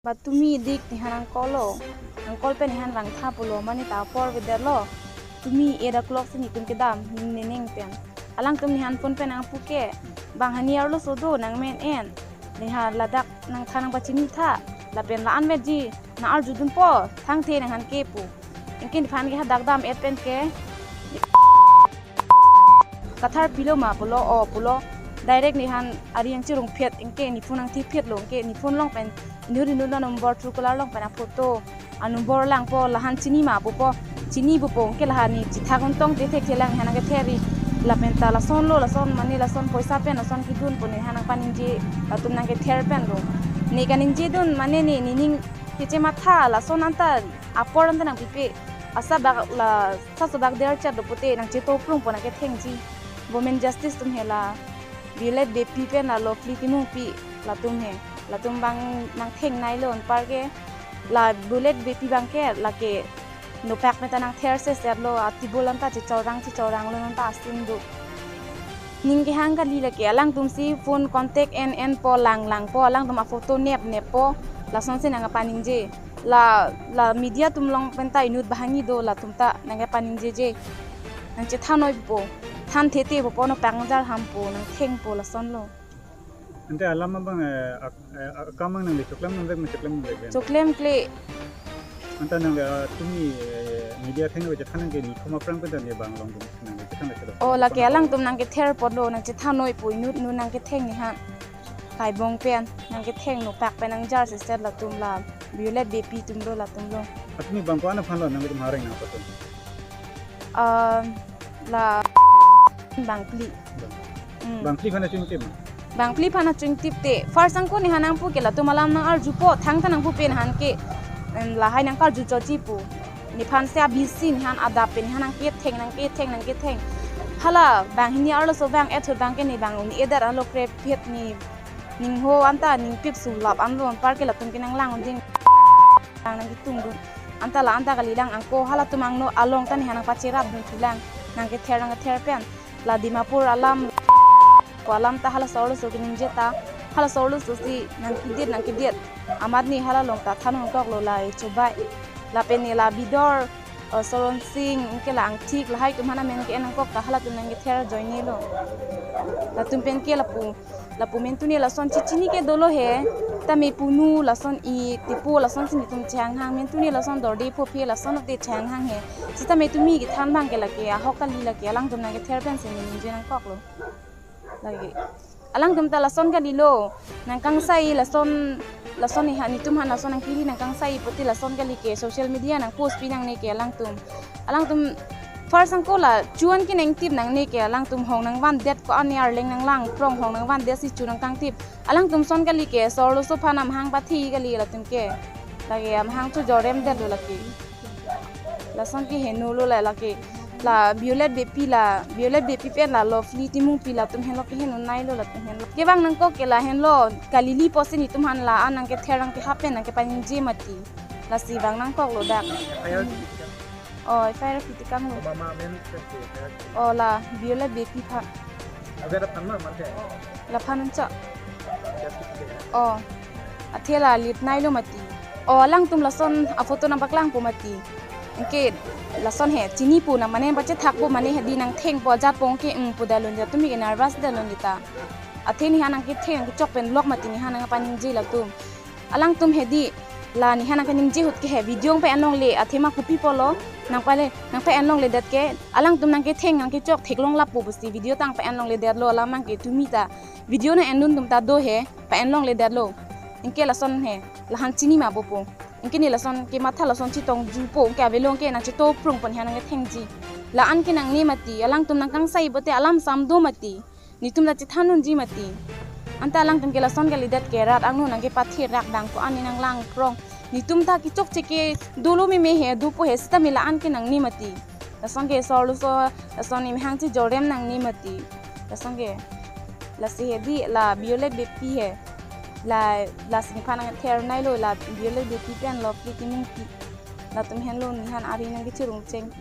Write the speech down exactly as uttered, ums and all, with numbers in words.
Ba tumi dik nihan nang call lo. Nang call pen nihan vangtha pulo, mane ta apor avedetlo. Tumi eight o'clock si nitum kedam, ning neneng pen. Alangtum nihan phone pen nangpu ke, bang hani arloso do nang men en. Nihan ladak nangthan nangpachini tha. Lapen la-an vetji, nang arjudunpo, thangthe nanghan ke pu. Anke nephan ke hadak dam-et pen ke, Kathar pilo ma pulo, o pulo. Direct nihan ari nangcherung phet, anke ne phone nangthi phet lo, anke ne phone along pen inut inut lo number, Truecaller along pen aphoto, a number langpo, lahan chini ma pupo, chini pupo, anke lahan ne chethak untong te thekthe lang, nihan nangkether ri. Lapen ta lason lo, lason mane lason poisa pen lason kedun pu nihan nangpaningje, latum nangkether pen lo. Ne kaningjedun mane ne, ne ning kechematha, lason anta apor anta nangpipe. Asa bak la, sa so bak der chat do pute nangcheto prung pu nangkethengji. Women justice atum he la, Violet Beypi pen la Lovely Timungpi, latum he. Latum bang nangthengnei lo anpar ke, la Violet Beypi bang ke, lake nopak meta nangther seset lo, atibul anta chechorang chechorang lo, anta asin do. Ning kehang kali, lake alangtum si phone contact en enpo, lang langpo, alangtum aphoto nep neppo, lasonsi nangpaningje. La, la media atum along pen ta inut banghini do, latum ta nangkepaningjeje. Nangchethan noi pupo, than thete pupo, nopak nangjar ham pu, nangthengpo, lason lo. Ante alam abang, eh, ak-, eh, akam abang nangle choklem nangvek ma choklem nangvek pen? Choklem kle. Anta nangle, ah, tumi, eh, media atheng nangchethan nang ke nithom aphrang pen ta ne bang along tum nangle chethan nang ke. O, lake alangtum nangkether apotlo, nangchethan noi pu, inut inut nangketheng nihan. Kaibong pen, nangketheng nopak pen nangjar seset, latum la Violet Beypi atum lo, latum lo. Atumi bang ko-an aphan lo nangtum hareng nangpatum? Ah, la bangphli. Bang. Hmm. Bangphli aphan achingtip ma? Bangphli aphan achingtip te. First angko nihan nangpu ke latum alam nang arjupo, thangta nangpupe nihan ke, em, lahai nangkarju choji pu. Nephan si abisi nihan adap pen nihan nangketheng, nangketheng, nangketheng. Hala banghini arloso bang, ethot bang ke ne bang un-edet anlo, krephet ne ningho anta ningpip sulap anlo anpar ke latum ke nanglang unding. Lang nangkitung dun. Anta la anta kali lang, angko halatum angno along ta nihan nangpacherap dun thu lang. Nangkether, nangkether pen. La Dimapur alam, ko alam ta halaso arloso keningje ta, halaso arloso si nangkedet, nangkedet. Amat ne hala along ta than nangkoklo, la e chobai. Lapen ne la Bidor, eh, Soron Sing, anke la Angthik, lahai atum aphan amen ke-en nangkok ta halatum nangkether ajoine lo. Latum pen ke lapu, lapu mentune lason chechini ke dolo he, tame punu lason, e tipo lasonsi netum chehanghang, mentune lason dorde phophe lason te chehanghang he. Sitame tumi kethan abang ke lake ahok kali, lake alangtum nangkether pensi ne ningje nangkoklo. Lake alangtum ta lason kalilo, nangkangsai lason, lason nihan netum aphan lason nangkiri, nangkangsai pute lason kali ke social media nangpost pi nangne ke alangtum. Alangtum first angko la chuan ke nangtip nangne ke, alangtum hong nangvandet ko-an ne arleng nanglangprong, hong nangvandet si chu nangkangtip. Alangtum son kali ke, so arloso aphan amahang pathi kali latum ke. Lake amahang chojorem detlo lake. Lason ke heno lo la lake. La Violet Beypi la, Violet Beypi pen la Lovely Timungpi latum henlo ke heno nai lo latum henlo. Kevang nangkok ke la henlo, kalili pusi netum aphan la-an nangkether, nangkehap pen nangkepaningje mati. Lasi vang nangkoklo dak. F I R Oh, F I R kitikang lo. Mama amen pen ke, F I R. Oh, la Violet Beypi aphan. Aver aphan ma mate? Laphan anchot. Just kitik ya. Oh. Athe la lit nai lo mati. Oh, alangtum lason aphoto nangpaklangpo mati. Anke lason he chinipo, nang mane pachethakpo, mane hedi nangthengpo, ajatpo, anke, mm, pu dalun ja, tumi ke nervous dalun dita. Athe nehan nangketheng nangkechok pen lok mati, nehan nangpaningje latum. Alangtum hedi, la nehan nangkaningje ahut ke he video nangpa-en longle, athema kopi pulo, nangpale, nangpa-en longledet ke, alangtum nangketheng nangkechok theklong lapu pusi video ta nangpa-en longledetlo, alam abangke tumi ta video nang-endun atum ta do he, pa-en longledetlo. Anke lason he, lahan chini ma pupo. Anke ne lason kematha lason chetongjupo, anke avelo anke nangchetoprungpo, nehan nangkethengji. La-an ke nangne mati, alangtum nangkangsai pute alam sam do mati. Netum ta chethan unji mati. Anta alangtum ke lason kalidet ke rat angno nangkepathir rak dang ko-an ne nanglangprong. Netum ta kechokche ke dolo meme he, dopo he, sitame la-an ke nangne mati. Lason ke so arloso, lason imhang chejorem nangne mati. Lason ke, lasi hedi la Violet Beypi he. La, lasi nephan nangther nai lo la Violet Beypi pen Lovely Timungpi. Latum henlo nehan ari nangkecherung cheng.